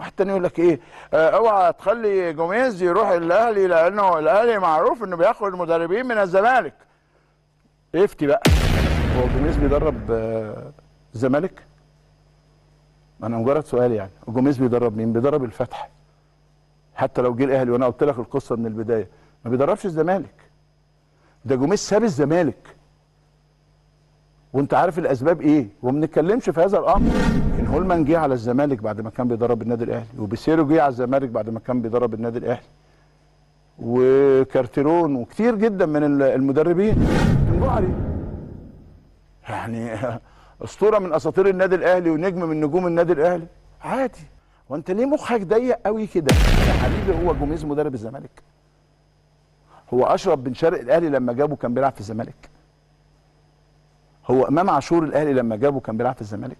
واحد تاني يقول لك ايه، اوعى تخلي جوميز يروح الاهلي لانه الاهلي معروف انه بياخد مدربين من الزمالك. افتي بقى، هو جوميز بيدرب الزمالك؟ انا مجرد سؤال يعني، جوميز بيدرب مين؟ بيدرب الفتح. حتى لو جه الاهلي، وانا قلت لك القصة من البداية، ما بيدربش الزمالك. ده جوميز ساب الزمالك، وانت عارف الاسباب ايه، وما بنتكلمش في هذا الامر. لكن هولمان جه على الزمالك بعد ما كان بيدرب النادي الاهلي، وبيسيرو جه على الزمالك بعد ما كان بيدرب النادي الاهلي، وكارتيرون، وكتير جدا من المدربين. الجوهري يعني اسطورة من اساطير النادي الاهلي ونجم من نجوم النادي الاهلي، عادي. وانت ليه مخك ضيق قوي كده يا حبيبي؟ هو جوميز مدرب الزمالك؟ هو اشرف بن شرقي الاهلي لما جابه كان بيلعب في الزمالك؟ هو امام عاشور الاهلي لما جابه كان بيلعب في الزمالك؟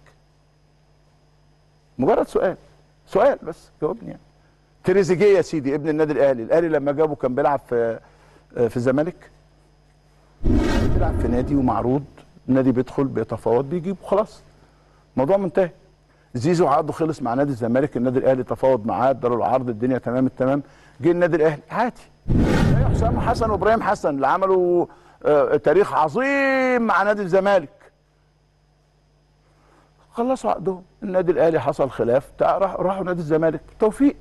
مجرد سؤال، سؤال بس جاوبني يعني. تريزيجيه يا سيدي ابن النادي الاهلي، الاهلي لما جابه كان بيلعب في الزمالك؟ بيلعب في نادي ومعروض، النادي بيدخل بيتفاوض بيجيبه، خلاص الموضوع منتهي. زيزو عقده خلص مع نادي الزمالك، النادي الاهلي تفاوض معاه، اداله العرض، الدنيا تمام التمام، جه النادي الاهلي عادي. حسام حسن وابراهيم حسن اللي عملوا تاريخ عظيم مع نادي الزمالك، خلصوا عقدهم، النادي الاهلي حصل خلاف، راحوا نادي الزمالك، توفيق،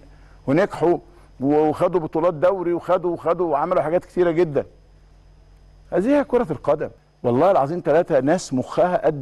ونجحوا وخدوا بطولات دوري وخدوا وعملوا حاجات كتيرة جدا. هذه هي كرة القدم. والله العظيم ثلاثة ناس مخها قد